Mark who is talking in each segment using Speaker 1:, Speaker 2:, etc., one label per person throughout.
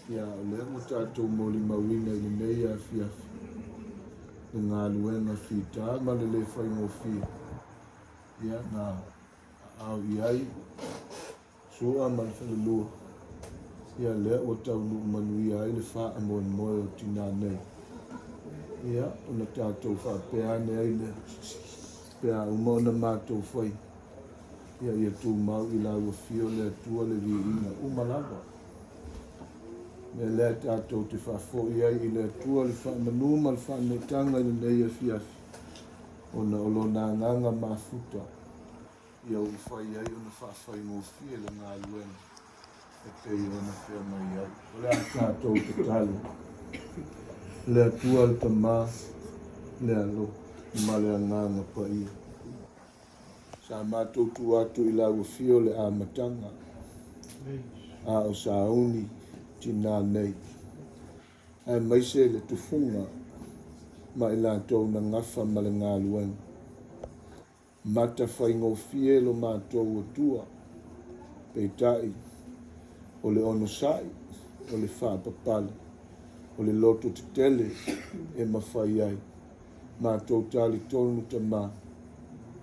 Speaker 1: Ia, o lea ua tatou molimauina i lenei afiafi le galuega fita ma le le faigofie, ia, na aao i ai Sua ma le falelua, ia lea ua taunuu manuia ai le faamoemoe o tinā nei. Ia, ona tatou faapea ane ai lea, pe a uma ona matou fai, ia, ia tumau i lau afio le Atua le viiga uma lava. O le mea lea tatou te faafoi ai i le Atua le faamanu ma le faaneetaga i lenei afiafi, ona o Lona agaga mafuta ia ua mafai ai ona faafaigofie le galuega e pei ona feagai ai. O le a tatou tatalo, Le Atua le Tama, le Alo ma le Agaga Paia. Sa matou tu atu i lau afio le amataga, a o sauni tinā nei, aemaise le tufuga ma i latou na gafa ma le galuega. Mata faigofie lo matou Atua, peitai, o le onosai, o le faapapale, o le loto tetele e mafai ai. Matou talitonu Tama,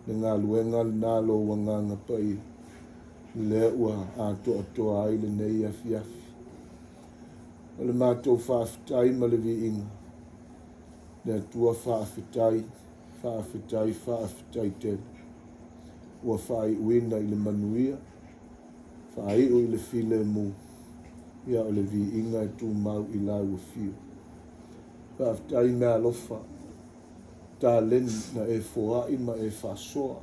Speaker 1: le galuega lena a Lou Agaga Paia, lea ua atoatoa ai lenei afiafi. O le matou faafetai ma le viiga, le Atua faafetai, faafetai, faafetai tele. Ua faaiuina i le manuia, faaiu i le filemu, ia o le viiga e tumau i Lau Afio. Faafetai meaalofa, taleni na e foai ma e faasoa.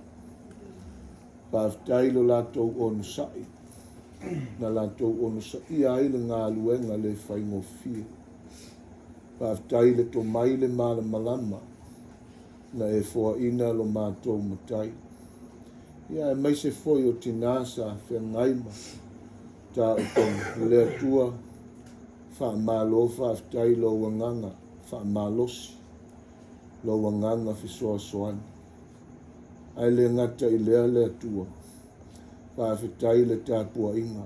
Speaker 1: Faafetai lo latou onosai, na latou onosaia ai le galuega le faigofie. Faafetai le tomai le malamalama na e foaina lo matou Matai. Ia aemaise foi o tinā sa feagai ma taotoga. Le Atua, faamalo faafetai lou agaga faamalosi, lou agaga fesoasoani. Ae le gata i lea le Atua, faafetai le tapuaiga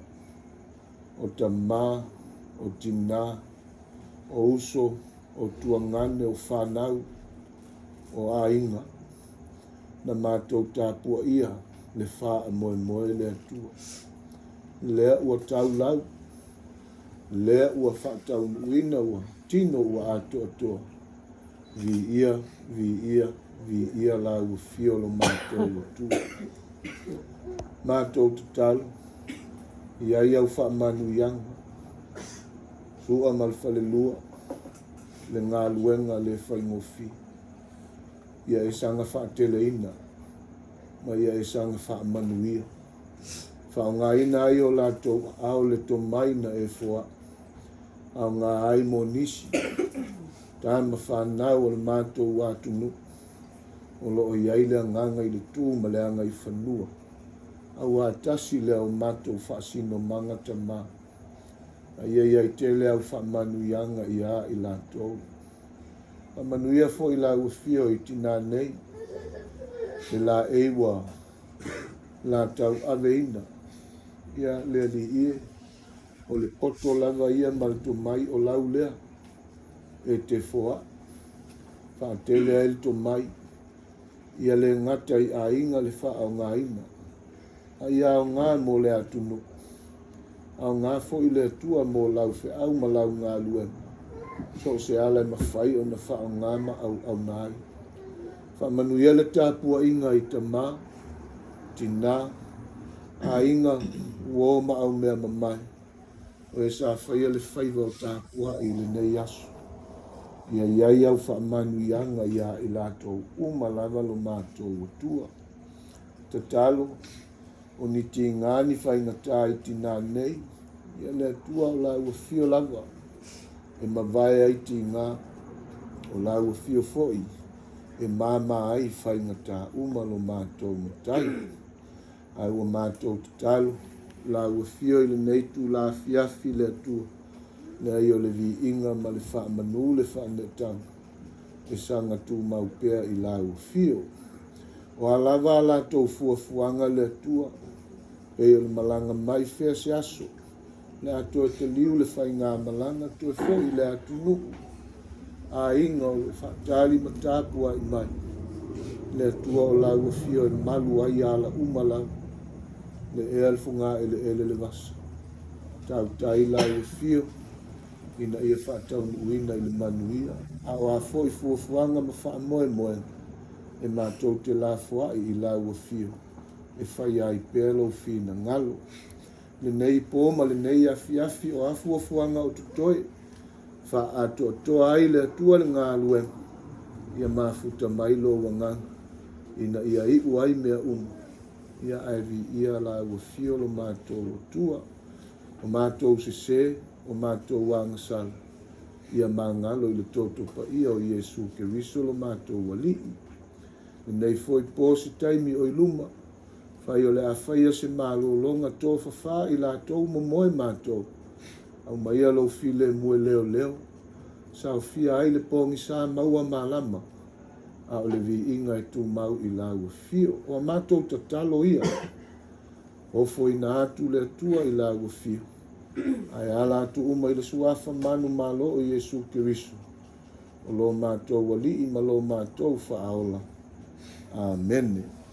Speaker 1: o tama, o tinā, o uso, o tuagane, o fanau, o aiga, na matou tapuaia le faamoemoe le Atua. Lea ua tau lau, lea ua faataunuuina, ua tino ua atoatoa. Viia, viia, viia Lau Afio lo matou Atua. Matou tatalo, i ai au faamanuiaga, Sua ma le falelua, le galuega le faigofie. Ia e saga faateleina ma ia e saga faamanuia. Faaaogaina ai o latou aao le tomai na e foai. Aoga ai mo nisi tama fanau o le matou atunuu o lo o i ai le agaga i le tu ma le agaifanua, auā tasi lea o matou faasinomaga tama. A ia i ai tele au faamanuiaga iā i latou. Faamanuia foi lau afio i tinā nei, le laei ua la tauaveina. Ia, le Alii e, o le poto lava ia ma le tomai o lau lea e te foai. Faatele ai le tomai, ia le gata i aiga le faaaogaina, a ia aoga mo le atunuu. Aoga foi le Atua mo lau feau ma lau galuega, so o se ala e mafai ona faaaoga ma auauna ai. Faamanuia le tapuaiga i tama, tinā, aiga, uo ma aumea mamae, o e sa faia le faiva o tapuai i lenei aso. Ia i ai au faamanuiaga iā i latou uma lava lo matou Atua. Tatalo, o ni tiga ni faigata i tinā nei, ia le Atua o lau afio lava e mavae ai tiga, o lau afio foi e māmā ai faigata uma lo matou Matai. Ae ua matou tatalo, lau afio i lenei itula afiafi le Atua, leai o le viiga ma le faamanu le faaneetaga e saga tumau pea i lau afio. O a lava a latou fuafuaga le Atua, pei o le malaga mai fea se aso. Le a toe taliu le faigamalaga, toe foi i le atunuu, aiga o lo o faatali ma tapuai mai. Le Atua o lau afio e malu ai ala uma lava, le ea le fogaeleele le vasa. Tautai lau afio ina ia faataunuuina i le manuia, a o a foi fuafuaga ma faamoemoega e matou te lafoai i lau afio e faia ai pea lou finagalo. Lenei po ma lenei afiafi o a fuafuaga o totoe, faaatoatoa ai le Atua le galuega, ia mafuta mai lou agaga, ina ia iu ai mea uma, ia ae viia lau afio lo matou Atua. O matou sese, o matou agasala, ia magalo i le toto paia o Iesu Keriso lo matou Alii. Lenei foi po se taimi o i luma, Fai o le a faia se malologa tofafa i latou momoe matou. Aumaia lou filemu e leoleo, saofia ai le pogisa maua malama, a o le viiga e tumau i lau afio. O a matou tatalo ia, ofoina atu le Atua i lau afio, ae ala atu uma i le Suafa manumalo o Iesu Keriso, o lo matou Alii ma lo matou Faaola. Amene.